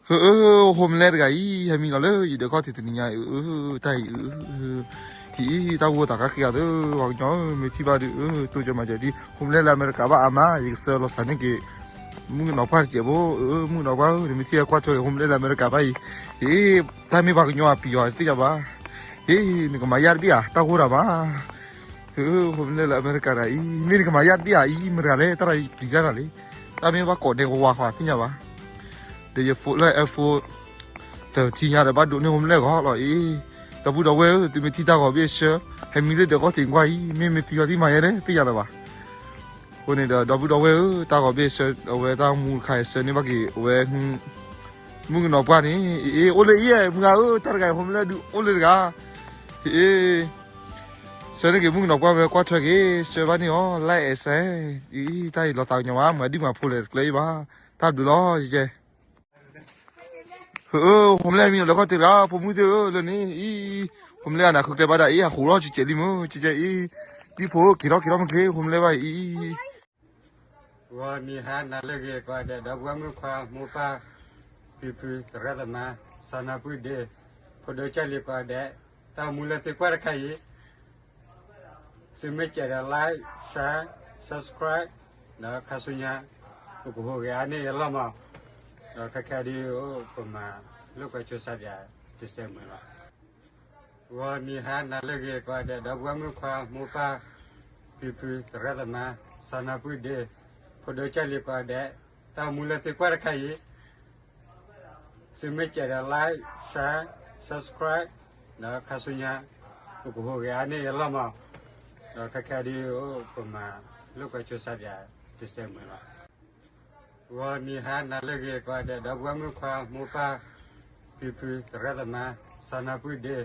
အၢ ဟိမလဲတဂၤအံၤ ဟဲမံလီၤလၢယဒၢးခီၣ်ထံးတနံၤညါအံၤ အၢ တၢ်အံၤ အၢ ဟံၣ်အံၤ တၢ်ဂိၢ်သးကါဃံဂၤသၢ ပှၤကညီဧၢ မ့ၢ်ထံၣ်ဘၣ်ဒုး အၢ တိစၢၤမၤစၢၤဒ် ဟိမလဲလၢအမဲရကၤဘၣ်အါမး ယကစၢၤလီၤစၢၤန့ၢ်က့ၤ မုၣ်ကနီၤပှၢ်တစဲးဖိ အၢ မုၣ်ကနီၤပှၢ်ဧၢ နမ့ၢ်ထံၣ်ဟဲကွၢ်ထွဲက့ၤ ဟိမလဲလၢအမဲရကၤဘၣ်အံၤ ဟံၣ် တၢ်မ့ၢ်ပှၤကညီအပံၤအီၤသ့ၣ်ညါဘၣ် ဟံၣ် နကမၤယၢ်တဘ့ၣ်ဧါ တၢ်ဂိၢ်တၢ်မး ဟိမလဲလၢအမဲရကၤတဂၤအံၤ မ့ၢ်နကမၤယၢ်တဘ့ၣ်ဧါအံၤ မတၤတဂၤလဲၣ် တၢ်တဂၤအံၤပျံၤတၢ်တဂၤလံ တၢ်မ့ၢ်ဘၣ်ကိးဒဲကဝါဃီသ့ၣ်ညါဘၣ် ဒီးယ phone လၢ iPhone thirteen ညါဒီးဘၣ်ဒိးန့ၢ်ဟိမလဲဂီၤလီၤအံၤ ဒီပုၢ်ဒီဝဲၢ်ဧၢ သုမ့ၢ်ထံၣ်တၢ်ဂီၤဘ့ၣ်ဆှၢ ဟဲမံလၢဒၢးခီၣ်ထံးကွၢ်အံၤ မ့ၢ်မ့ၢ်သံလီၤတံၢ်မၤယဲလဲၣ် သ့ၣ်ညါလၢၤဘၣ် အဃိန့ၣ်ဒီး ဒီပုၢ်ဒီဝဲၢ်ဧၢ တၢ်ဂီၤဘ့ၣ်ဆှၢ အဝဲတၢ်မူတခါဆှၢန့ၢ်ဘၣ်က့ၤ အဝဲ မုၣ်ကနီၤပှၢ်န့ၣ် အ့ အိၣ်လၢအံၤ မုၢ်ဂၤဧၢ တၢ်တဂၤအံၤ ဟိမလဲဒုးအိၣ်လၢတဂၤ အ့ ဆှၢန့ၢ်က့ၤမုၣ်ကနီၤပှၢ်ဝဲကွၢ်ထွဲက့ၤ ဆှၢဘၣ်န့ၢ်အီၤ like and share အံၤ တၢ်အံၤလီၤသးကညီၤဘၣ် မၤဒံၣ်မၤဖိလဲၣ်တကျၢၤအံၤဘၣ် တၢ်ဘျုးလီၤ ယကဲ အၢ ဟိမလဲမံလီၤလၢခီၣ်ထံးတဂၤ ဖိမုၣ်သ့ၣ်ဧၢ လၢန့ၣ်အံၤ ဟိမလဲအနၢ်ဃုကျဲဘၣ်ဒၣ်အံၤ အဟူးထီၣ်ကကဲးလံမ့ၢ် ကကဲးအံၤ ဒ်ဖိက့ၤထီၣ်က့ၤထီၣ်မ့ၢ်ချ့ ဟိမလဲဘၣ်အံၤ ဂီၤနံၤဟါနၤလၢအဂ့ၤကိးဂၤဒဲး ဒီပုၢ်ဝဲၢ်မုၣ်ခွါမိၢ်ပၢ် ဖံဖု သရၣ်သမါ စီၤနီၤပုၢ်ဒ့ ဖိဒိကၢ်လံၤကိးဂၤဒဲး တၢ်အိၣ်မူလၢသုကွၢ်တခါအံၤ သုမ့ၢ်စဲးဒီး like share subscribe ဒီးခါဆူညါ ပကဟူးဂဲၤအါန့ၢ်အလီၢ်မး ဒီးခဲခဲဒုး ပမၤလိာ်ကွဲဆိစါဒံး တစဲးမုာ်လီၤ ဂီၤနံၤဟါနၤလၢအဂ့ၤကိးဂၤဒဲး ဒီပုၢ်ဝဲၢ်မုၣ်ခွါမိၢ်ပၢ် ဖံဖု သရၣ်သမါ စီၤနီၤပုၢ်ဒ့ ဖိဒိကၢ်လံၤကိးဂၤဒဲး တၢ်အိၣ်မူလၢသုကွၢ်တခါအံၤ သုမ့ၢ်စဲးဒီး like share subscribe ဒီးခါဆူညါ ပကဟူးဂဲၤအါန့ၢ်အလီၢ်မး ဒီးခဲခဲဒုး ပမၤလိာ်ကွဲဆိစါဒံး တစဲးမုာ်လီၤ ဂီၤနံၤဟါနၤလၢအဂ့ၤကိးဂၤဒဲး ဒီပုၢ်ဝဲၢ်မုၣ်ခွါမိၢ်ပၢ် ဖံဖု သရၣ်သမါ စီၤနီၤပုၢ်ဒ့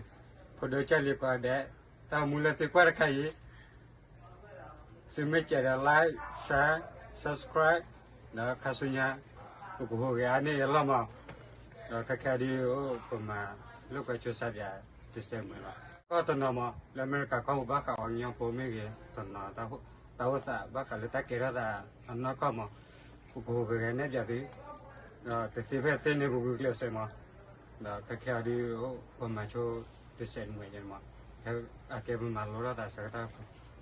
ဖိဒိကၢ်လံၤကိးဂၤဒဲး တၢ်အိၣ်မူလၢသုကွၢ်တခါအံၤ သုမ့ၢ်စဲးဒီး like share subscribe ဒီးခါဆူညါ ပကဟူးဂဲၤအါန့ၢ်အလီၢ်မး ဒီးခဲခဲဒုး ပမၤလိာ်ကွဲဆိစါဒံး တစဲးမုာ်လီၤ ကီၢ်တနီၤမး လၢအမဲရကၤကီၢ်ပူၤဘၣ်ဃးပှၤကညီဖိမ့ၢ်ဂ့ၤ တနီၤ တၢ်အိၣ်သးဘၣ်ဃးလၢတၢ်ကဲထီၣ်သးအနီၢ်ကီၢ်မး ပကဟူးဂဲၤနဲၣ်ပၠးသု ဒီးတသ့ဖဲသ့န့ၣ် ပဂုာ်ကျဲးစၢးမး ဒီးခဲခဲအံၤဒုး ပမၤဆိတစဲးမုာ်န့ၣ်မး အကဲပမၤလိထီၣ်သးဆၢကတီၢ်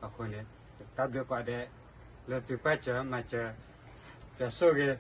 အဃိန့ၣ် တၢ်ဘျုးကိးဂၤဒဲး လၢသုကွၢ်စၢၤမၤစၢၤ ပၠးဆိၣ်ဂ့ၤ